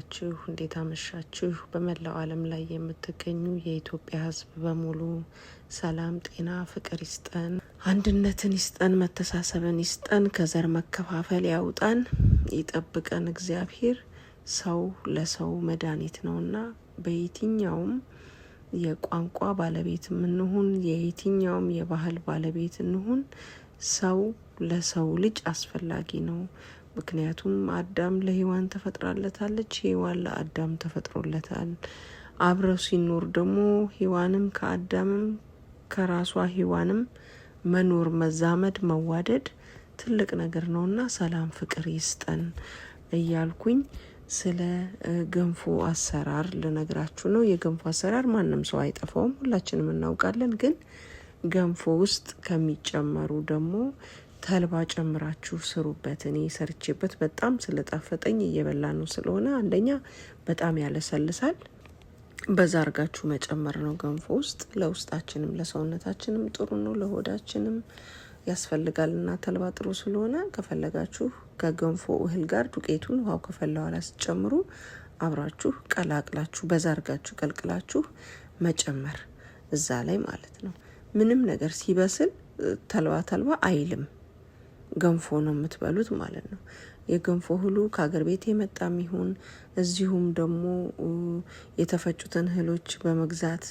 ችሁ እንዴት አመሻችሁ? በመላው ዓለም ላይ የምትገኙ የኢትዮጵያ ሕዝብ በሙሉ ሰላም፣ ጤና፣ ፍቅር ይስጠን፣ አንድነትን ይስጠን፣ መተሳሰብን ይስጠን፣ ከዘር መከፋፈል ያውጣን፣ ይጠብቀን እግዚአብሔር። ሰው ለሰው መድኃኒት ነውና በየትኛውም የቋንቋ ባለቤት እንሁን፣ የየትኛውም የባህል ባለቤት እንሁን፣ ሰው ለሰው ልጅ አስፈላጊ ነው። ምክንያቱም አዳም ለሔዋን ተፈጥራለታለች፣ ሔዋን ለአዳም ተፈጥሮለታል። አብረው ሲኖር ደግሞ ሔዋንም ከአዳምም ከራሷ ሔዋንም መኖር መዛመድ መዋደድ ትልቅ ነገር ነውና ሰላም ፍቅር ይስጠን እያልኩኝ ስለ ገንፎ አሰራር ልነግራችሁ ነው። የገንፎ አሰራር ማንም ሰው አይጠፋውም፣ ሁላችንም እናውቃለን። ግን ገንፎ ውስጥ ከሚጨመሩ ደግሞ ተልባ ጨምራችሁ ስሩበት። እኔ ሰርቼበት በጣም ስለጣፈጠኝ እየበላ ነው ስለሆነ አንደኛ በጣም ያለሰልሳል። በዛ አርጋችሁ መጨመር ነው ገንፎ ውስጥ። ለውስጣችንም ለሰውነታችንም ጥሩ ነው፣ ለሆዳችንም ያስፈልጋል እና ተልባ ጥሩ ስለሆነ ከፈለጋችሁ ከገንፎ እህል ጋር ዱቄቱን ውሃው ከፈላ በኋላ ስትጨምሩ አብራችሁ ቀላቅላችሁ በዛ አርጋችሁ ቀልቅላችሁ መጨመር እዛ ላይ ማለት ነው። ምንም ነገር ሲበስል ተልባ ተልባ አይልም። ገንፎ ነው የምትበሉት ማለት ነው። የገንፎ እህሉ ከሀገር ቤት የመጣም ይሁን እዚሁም ደግሞ የተፈጩትን እህሎች በመግዛት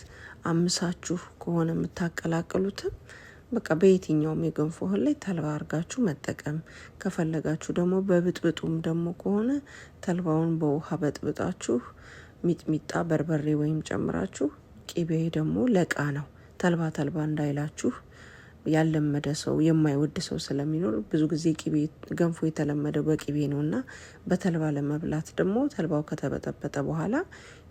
አምሳችሁ ከሆነ የምታቀላቅሉትም በቃ በየትኛውም የገንፎ እህል ላይ ተልባ አርጋችሁ መጠቀም ከፈለጋችሁ ደግሞ በብጥብጡም ደግሞ ከሆነ ተልባውን በውሃ በጥብጣችሁ ሚጥሚጣ፣ በርበሬ ወይም ጨምራችሁ ቂቤ ደግሞ ለቃ ነው ተልባ ተልባ እንዳይላችሁ ያልለመደ ሰው የማይወድ ሰው ስለሚኖር ብዙ ጊዜ ቂቤ ገንፎ የተለመደው በቂቤ ነው እና በተልባ ለመብላት ደግሞ ተልባው ከተበጠበጠ በኋላ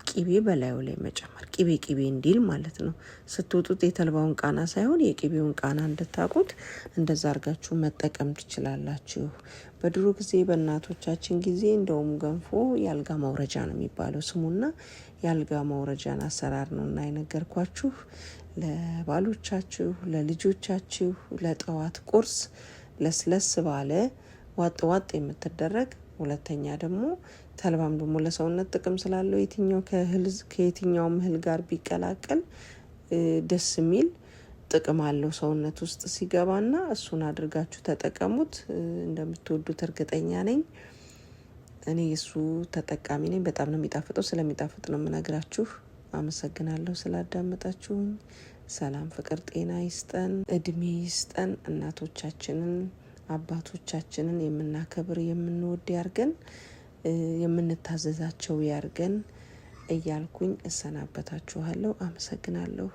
ቂቤ በላዩ ላይ መጨመር ቂቤ ቂቤ እንዲል ማለት ነው። ስትወጡት የተልባውን ቃና ሳይሆን የቂቤውን ቃና እንድታቁት እንደዛ አርጋችሁ መጠቀም ትችላላችሁ። በድሮ ጊዜ በእናቶቻችን ጊዜ እንደውም ገንፎ የአልጋ መውረጃ ነው የሚባለው ስሙና የአልጋ መውረጃን አሰራር ነው እና የነገርኳችሁ ለባሎቻችሁ፣ ለልጆቻችሁ ለጠዋት ቁርስ ለስለስ ባለ ዋጥ ዋጥ የምትደረግ ሁለተኛ ደግሞ ተልባም ደግሞ ለሰውነት ጥቅም ስላለው የትኛው ከእህል ከየትኛውም እህል ጋር ቢቀላቀል ደስ የሚል ጥቅም አለው ሰውነት ውስጥ ሲገባና እሱን አድርጋችሁ ተጠቀሙት። እንደምትወዱት እርግጠኛ ነኝ። እኔ እሱ ተጠቃሚ ነኝ። በጣም ነው የሚጣፍጠው። ስለሚጣፍጥ ነው የምነግራችሁ። አመሰግናለሁ ስላዳመጣችሁኝ። ሰላም፣ ፍቅር፣ ጤና ይስጠን፣ እድሜ ይስጠን። እናቶቻችንን አባቶቻችንን የምናከብር የምንወድ ያርገን፣ የምንታዘዛቸው ያርገን እያልኩኝ እሰናበታችኋለሁ። አመሰግናለሁ።